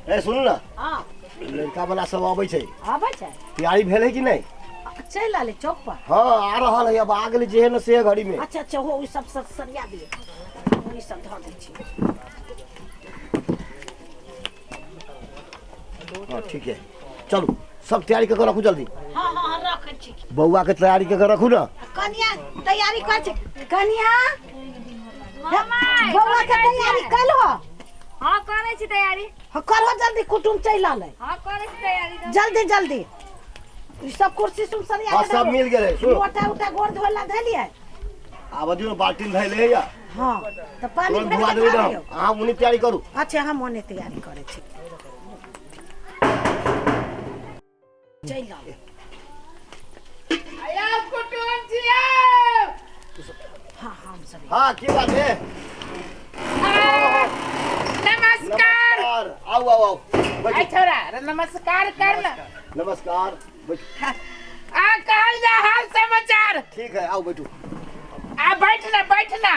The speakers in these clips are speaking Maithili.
ए सुनू ने। हाँ। लड़का वाला सब अबै छै। आबै छै। तैयारी भेल है कि नहि? चलि रहलै चौक पर। हाँ आ रहल है, अब आ गेलै जे है ने से घड़ी में। अच्छा अच्छा, हो, ई सब सब सरिया दियौ, ई सब धऽ दै छी। हाँ ठीक है, चलू सब तैयारी कऽ के रखू जल्दी। हाँ हाँ हाँ, रखै छी। बौआ के तैयारी कऽ के रखू ने। कनिया तैयारी करै छै। कनिया माय, बौआ के तैयारी कलहो। हाँ करै छी तैयारी। हाँ करहो जल्दी, कुटुम चलि रहलै। हाँ करै छी तैयारी। जल्दी जल्दी, ई सब कुर्सी सुन सरिया हाँ के सब धरियै। मिल गेलै। सुन लोटा उटा गोड़ धोए ला धलियै। आब दियौ ने, बाल्टीन धैले है या। हाँ तऽ पानी तुरंत भरि धुआ के देबै धऽ ने। दियौ। अहाँ ओने तैयारी करू। अच्छा, हम ओने तैयारी करै छी। चलि रहलै। आया कुटुम छियै। हाँ हम सब। हाँ की बात है? नमस्कार। नमस्कार, आउ आउ आउ, बैठू। आई छोरा रे, नमस्कार कर ना। नमस्कार, बैठू। आ कहल जा हाल समाचार। ठीक है, आउ बैठू। आ बैठ ना, बैठ ना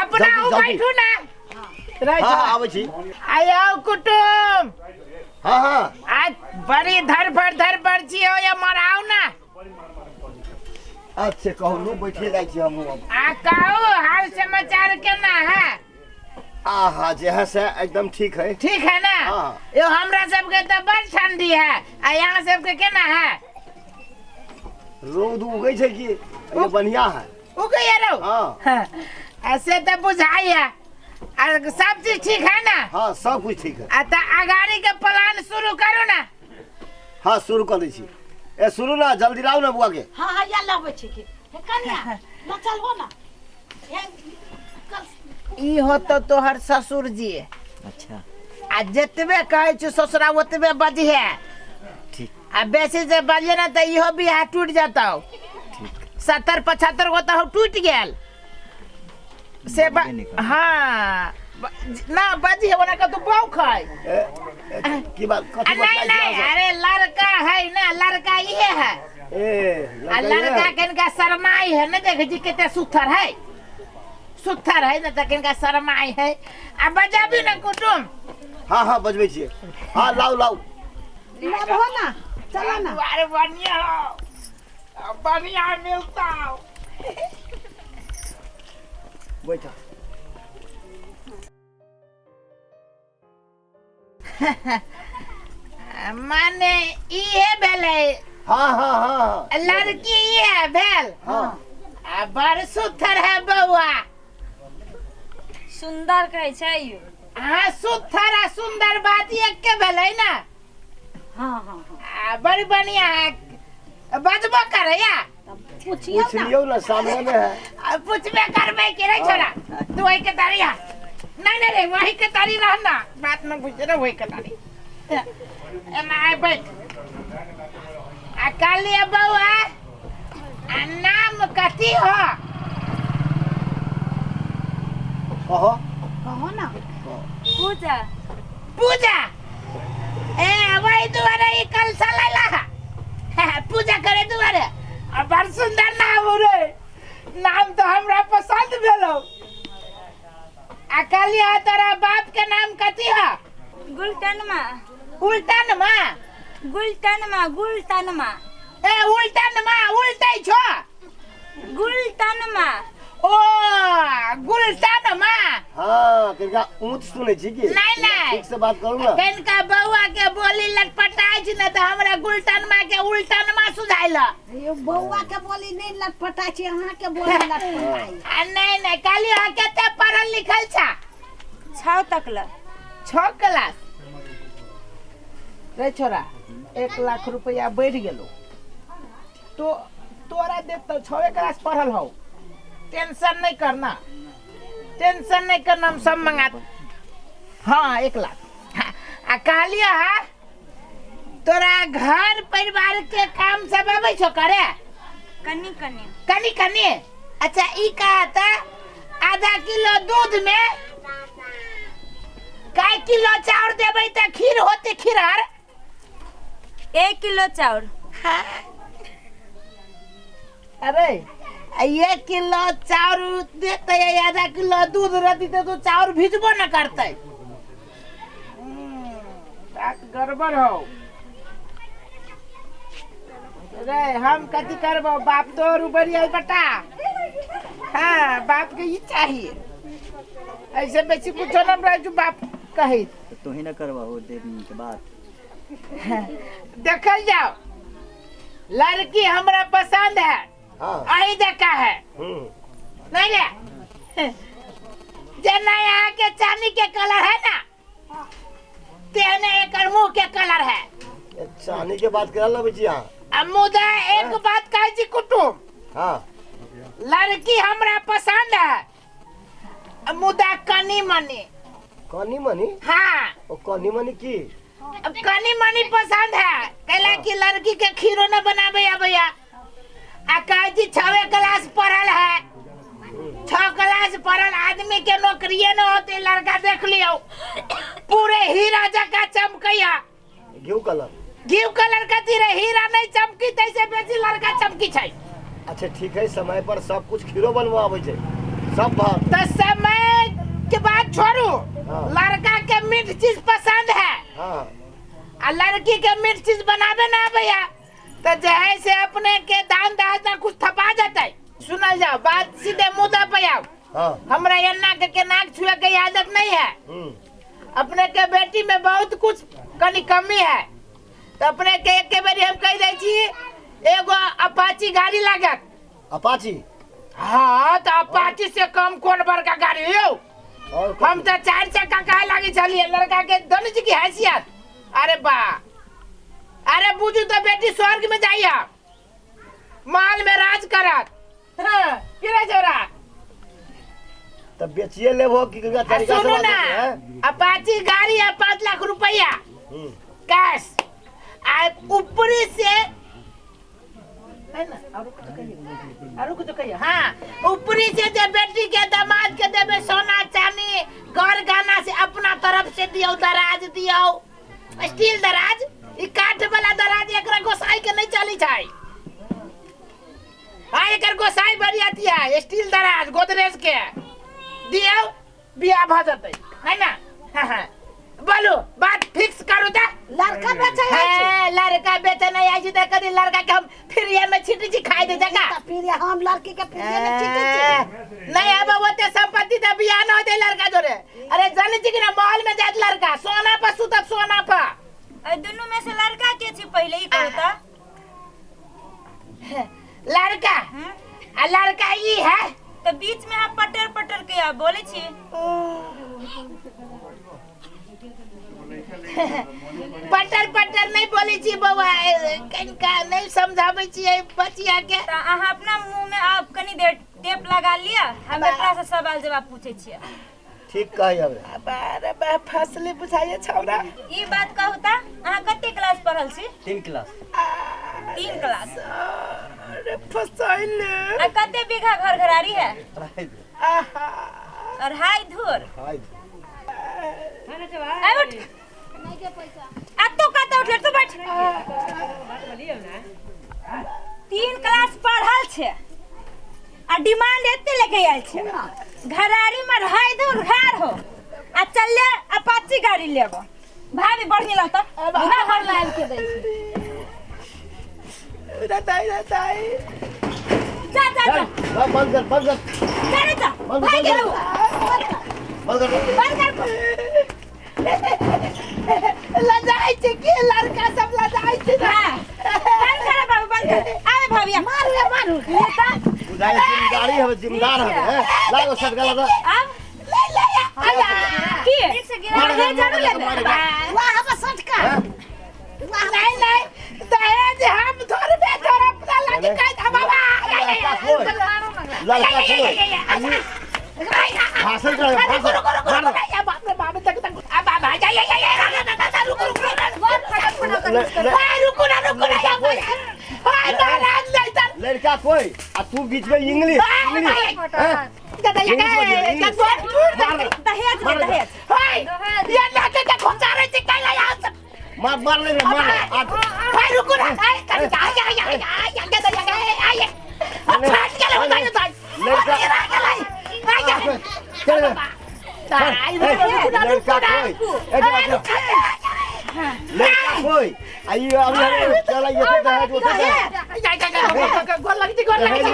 अपना। जल्दी, उ जल्दी। बैठू ना रे। हाँ हाँ, आबै छी। आयो कुटुम। हाँ हाँ। आज बड़ी धरफड़ धरफड़ छी हो या मराउ ना। अच्छा कहू नु, बैठे जाइ छी हमहूँ अब। आ कहू हाल समाचार केना है? आहा जे है से एकदम ठीक है। ठीक है ना? हाँ। यो हमरा सबके तो बड़ ठंडी है, आ यहाँ सबके केना है? रौद उगै छै कि ये बढ़िया है। उगे ये रौ। हाँ। ऐसे तो बुझाई है। आ सब चीज ठीक है ना? हाँ सब कुछ ठीक है। आ तो अगाड़ी के प्लान शुरू करू ना। हाँ शुरू कर दै छी। ए सुनू ना, जल्दी लाउ ना बुआ के। हाँ हाँ, या लाबै छी की। हे कनिया ना चलबो ना। हे कल ई होतो तोहर ससुर जी। अच्छा। आ जतबे कहै छी ससुरा ओतबे बजिहे। ठीक। आ बेसी जे बजिहे ना तऽ इहो बियाह टूटि जतौ। ठीक। 70 75 गो तऽ टूटि गेल से बजबे नहि करबै। हाँ ना बजिहे, ओना कतौ बौख है। ए, ए, की बात, आ कथी नहीं बतियाइ छी नहीं, अहाँ सब? अरे लड़का है ना, लड़का इहे है। ए आ लड़का लड़का ये? कनिका शरमाई है ना, देखे छी कते सुथर है, सुथर है ना, तऽ कनिका शरमाई है। आ बजाबी ना कुटुम। हाँ हाँ बजबै छियै। हाँ लाउ लाउ। लाबहो ना, चलो ना। अरे बढ़िया हो, बढ़िया मिलता हो। बैठा। माने इहे भेलै। हाँ हाँ हाँ हाँ, लड़की इहे भेल। हाँ। आ बड़ सुथर है बौआ। सुंदर कहै छै यौ। हाँ सुथर आ सुंदर बात एके भेलै ना। हाँ हाँ हाँ। आ बड़ बढ़िया है, बजबो करैया। तब पुछियौ पूछ ना। लियौ ना, सामने में है। आ पूछबे करबै कि रे छोरा, तू वही के तारी आ। नहीं नहीं रे, वही के तारी रहना, बात न बुझ रे, वही के तारी एना आय बैठ। आ कहलिए बौआ, आ नाम कथी हो? कहो। कहो ना। पूजा। पूजा। ए वही दुआरे ई कलसा लैला है पूजा करे दुआरे। आ बड़ सुंदर नाम हो रे, नाम तो हमरा पसंद भेलो। आ कहलिए तोरा बाप के नाम कथी है? गुलटनमा। उल्टनमा? गुलटनमा, गुलटनमा। ए उल्टनमा, उल्टै छो। गुलटनमा। ओ गुलटनमा। हाँ कनिका ऊँच सुनै छी की? नहीं, नहीं। ठीक से बात करू ना। कनिका बौआ के बोली लटपटाइ छी ने, तऽ हमरा गुलटनमा के उल्टनमा सुझाइल। यो बौआ के बोली नहीं लटपटाइ छी, अहाँ के बोली लटपटाइ। आ नहीं नहीं, कहली अहाँ कते पढ़ल लिखल छा? 6 तक ल। 6 क्लास रे छोरा, 1 लाख रुपया बढ़ि गेलो तो तोरा देख, 6 क्लास पढ़ल हौ। टेंशन नहीं करना, टेंशन नहीं करना, हम सब मंगा। हाँ 1 लाख। हाँ, आ कहलियो हा तोरा घर परिवार के काम सब अबै छौ करे? कनी कनी। कनी कनी। अच्छा ई कहता आधा किलो दूध में कै किलो चाउर देबै तऽ खीर होते खीरहर? 1 किलो चाउर। हाँ। अरे 1 किलो चाउर देते, आधा किलो दूध रहती तो चाउर भिजबो न करते। बात गड़बड़ हो रे। हम कथी करबो, बाप तो रुपया बेटा। हाँ, बाप के ही चाहिए, ऐसे बेसी कुछो न रहे जो बाप कही। तो तू ही ना करवाहो दे के बात। देखल जाओ, लड़की हमरा पसंद है। हाँ। अही देखा है। नहीं रे, जेना यहाँ के चांदी के कलर है ना, तेने एकर मुंह के कलर है। चांदी के बात करा लो बच्ची। हाँ, मुदा एक बात कहे छी कुटुम। हाँ, लड़की हमरा पसंद है, मुदा कनी मनी। कनी मनी? हाँ। ओ कनी मनी की? अब कनी मनी पसंद है कहला कि लड़की के खीरो न बनावे आबैया, आ कहे छी 6 क्लास पढ़ल है। 6 क्लास पढ़ल आदमी के नौकरिये न होते। लड़का देख लियो, पूरे हीरा जका चमकैया। घिउ कलर? घिउ कलर कथी रे, हीरा नहीं चमकी तैसे बेसी लड़का चमकी छै। अच्छा ठीक है, समय पर सब कुछ खीरो बनवाबै छै सब भात। तो समय के बात छोड़ू। हाँ। लड़का के मीठ चीज पसंद है। हाँ। आ लड़की के मीठ चीज बनावे ना भैया, तो जे है से अपने के दान दहेज ना कुछ थपा जाता। सुनल जाओ बात, सीधे मुद्दा पे आओ। हाँ। हमरा अन्ना के नाक छुए के आदत नहीं है। अपने के बेटी में बहुत कुछ कनी कमी है, तो अपने के एक बेरी हम कह दै छी एगो अपाची गाड़ी लागत। अपाची? हाँ, तो अपाची से कम कौन बड़का गाड़ी हो? और हम तो 4 चक्का कहे लागी चलिए। लड़का के दोनों जी की हैसियत, अरे बा, अरे बुझू तो बेटी स्वर्ग में जाइए, माल में राज करत। हाँ, छोरा तब बेचिए लेबो कि तरीका से। सुनो ना, अपाची गाड़ी है 5 लाख रुपया कैश, आ ऊपरी से है ना, और कुछ कहिए, और कुछ कहिए। हाँ, ऊपरी से जे बेटी के दामाद के देबे सोना चांदी घर गाना से अपना तरफ से दियो, दराज दियो, स्टील दराज, ई काठ वाला दराज एकरा गोसाई के नहीं चली छै। हाँ, एकर गोसाई बरियाती है, स्टील दराज गोदरेज के दियो, बियाह भ जतै है ना। हाँ हाँ, बोलो बात फिक्स करू त। लड़का बेचे है, लड़का बेचे नहीं आई छी त कदी लड़का के हम फ्रीए में छीटी छी खाई दे जगा। फिर हम लड़की के फ्रीए में छीटी छी नहीं। अब ओते संपत्ति त बियाह न होते लड़का जोरे। अरे जाने छी कि ना मॉल में जात लड़का सोना पर सुतत, सोना पर। ए दुनु में से लड़का के छी पहले ई कहू त। लड़का आ लड़का ई है तो बीच में हम पटर पटर के आ बोले छी। पटर पटर नहीं बोले छी बौआ, कनिका नहीं समझाबै छी बचिया के। त अहाँ अपना मुंह में आप कनी देर टेप लगा लिया, हम एकरा से सवाल जवाब पूछे छियै। ठीक कही हमरा। अरे बा फसले बुझाइए छौरा। ई बात कहू त अहाँ कते क्लास पढ़ल छी? 3 क्लास। 3 क्लास। अरे फसैले। आ कते बीघा घर घरारी है? आहा, अढ़ाई धूर। अढ़ाई उठ। आ तू कते उठले? तू बैठ। 3 क्लास पढ़ल छे आ डिमांड एते लेके आयल छे। घरारी में अढ़ाई धूर घर हो आ चलले अपाची गाड़ी लेबो। भाभी बढ़िया लगता ना घर लाल के दै छी। रताई रताई जा जा जा, बंद कर बंद कर, जा रे जा, भाग गेलौ, बंद कर बंद कर। लजाइ छै के लड़का सब लजाइ छै। बंद कर बाबू, बंद कर। आवे भाभी, मारू मारू। बुझाइ जिम्मेदारी हवे, जिम्मेदार हवे। लागो सटका लगा अब ले ले आ की गिरा झाड़ू ले वाह हम सटका। नहीं नहीं, दहेज हम धरबे धर अपना लगे कह दे बाबा। लड़का कोई भाषण कर, भाषण बाप रे बाप, तक तक अब बाबा जा या या रुको रुको रुको ना रुको ना, हाय महाराज नहीं तर लड़का कोई आ तू बीच में इंग्लिश इंग्लिश दहेज दहेज। हाय ये नाके के घुसा रे छी कैला यहाँ से मार मार ले मार। भाई रुको ना, आई कर आ या या या के दे या आ फाट के ले उतार उतार लड़का आ जा चल आई रुको ना लड़का रुको कोई ए ओए आई अभी हम चला ये तो दहेज होते है। गोर लगी थी, गोर लगी थी।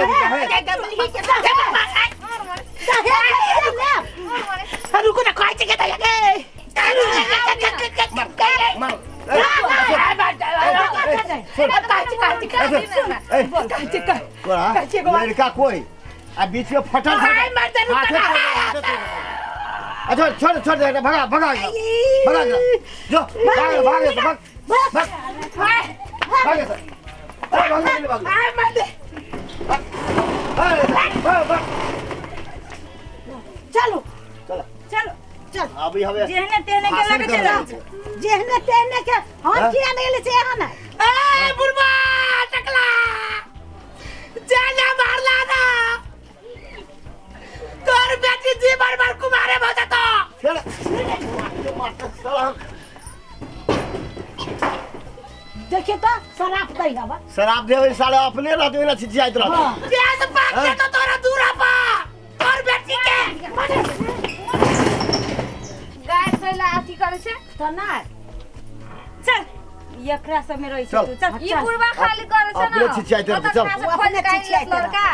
रुको ना, खाइ छी के दया के। मार सुन, लड़का कोई आ बीच में फटल अच्छा छोड़ छोड़ दे, भगा भगा भगा जो भाग भाग भाग भाग भाग भाग भाग भाग। चलो चलो चलो चल। अभी हमें जेहने तेहने के लगे चलो, जेहने तेहने के हम किया नहीं ले छे ना। ए बुढ़वा टकला जाना मारला ना, तोर बेटी जी बार बार कुमारे भ जतो। चल देखिए तो शराब दै हवा, शराब देवे साले अपने रहते ना छिछियाइत रहते। हां प्याज पाक के तो तोरा दूरा पा तोर बेटी के गाय सैला अथी करे छै त ना। चल एकरा सब में रही छै तू, चल। ई बुढ़वा खाली करे छै ना, अपने छिछियाइत रहते, चल। अपने छिछियाइत लड़का।